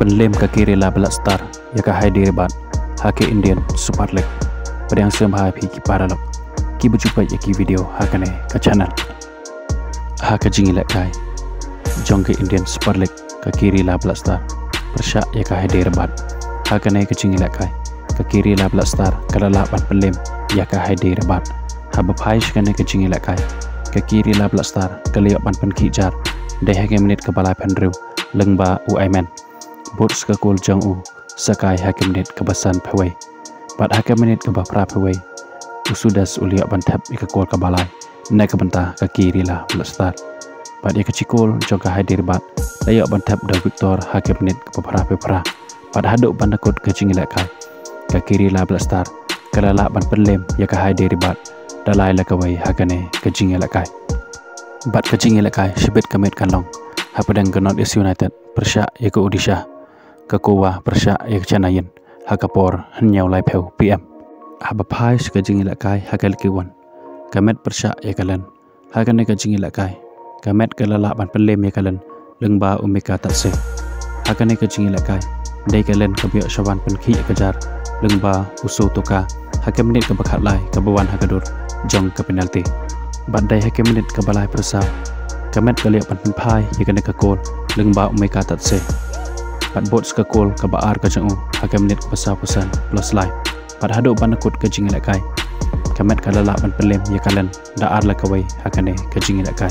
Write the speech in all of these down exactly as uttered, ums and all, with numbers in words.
Pynlem ka Kerala Black Star ïa ka Hyderabad ha ka Indian Super League. Pdiang sngewbha phi ki paralok kiba ju peit ïa ki video ha kane ka channel. Ha ka jingïalehkai jong ka Indian Super League, ka Kerala Black Star pyrshah ïa ka Hyderabad. Ha kane ka jingïalehkai, ka Kerala Black Star ka la lah ban pynlem ïa ka Hyderabad. Haba phai sha kane ka jingïalehkai, ka Kerala Black Star ka la ïoh ban pynkhih jar dei ha ka minit kaba laiphew hynriew lyngba u Aiman. Bud sa ka kol jong u Sakai ha ka minit kaba sanphew wei. Bad ha ka minit kaba phraphew wei, u Sudesh u la ïoh ban thep ïa ka kol kaba lai na ka bynta ka Kerala Black Star. Bad ïa ka jingkol jong ka Hyderabad la ïoh ban thep da u Victor ha ka minit kaba phraphew phra. Bad haduh ban da kut ka jingïalehkai, ka Kerala Black Star ka la lah ban pynlem ïa ka Hyderabad da lai la kawei ha kane ka jingïalehkai. Bad ka jingïalehkai shibit ka miet kan long hapdeng ka North East United pyrshah ïa ka Odisha, ka Goa pyrshah ïa ka Chennaiyin ha ka por hynñiew laiphew P M. Haba phai sha ka jingïalehkai ha ka League One, ka Met pyrshah ïa ka Lens. Ha kane ka jingïalehkai, ka Met ka la lah ban pynlem ïa ka Lens lyngba u Mika Tatse. Ha kane ka jingïalehkai, dei ka Lens kaba ïoh sha ban pynkhih ïa ka jar lyngba u Sotoka ha ka minit kaba khatlai kaba wan ha ka dur jong ka penalty. Bad dei ha ka minit kaba laiphew saw, ka Met ka la ïoh ban pynphai ïa kane ka kol lyngba u Mika Tatse. Bad bud sa ka kol kaba ar ka jong u ha ka minit kaba sawphew san plus lai. Bad haduh ban da kut ka jingïalehkai, ka Met ka la lah ban pynlem ïa ka Lens da ar la kawei ha kane ka jingïalehkai.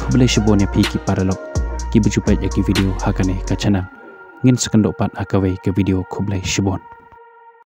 Khublei shibun ïa phi ki paralok kiba ju peit ïa ki video ha kane ka channel. Ngin sa kynduh pat ha kawei ka video, khublei shibun.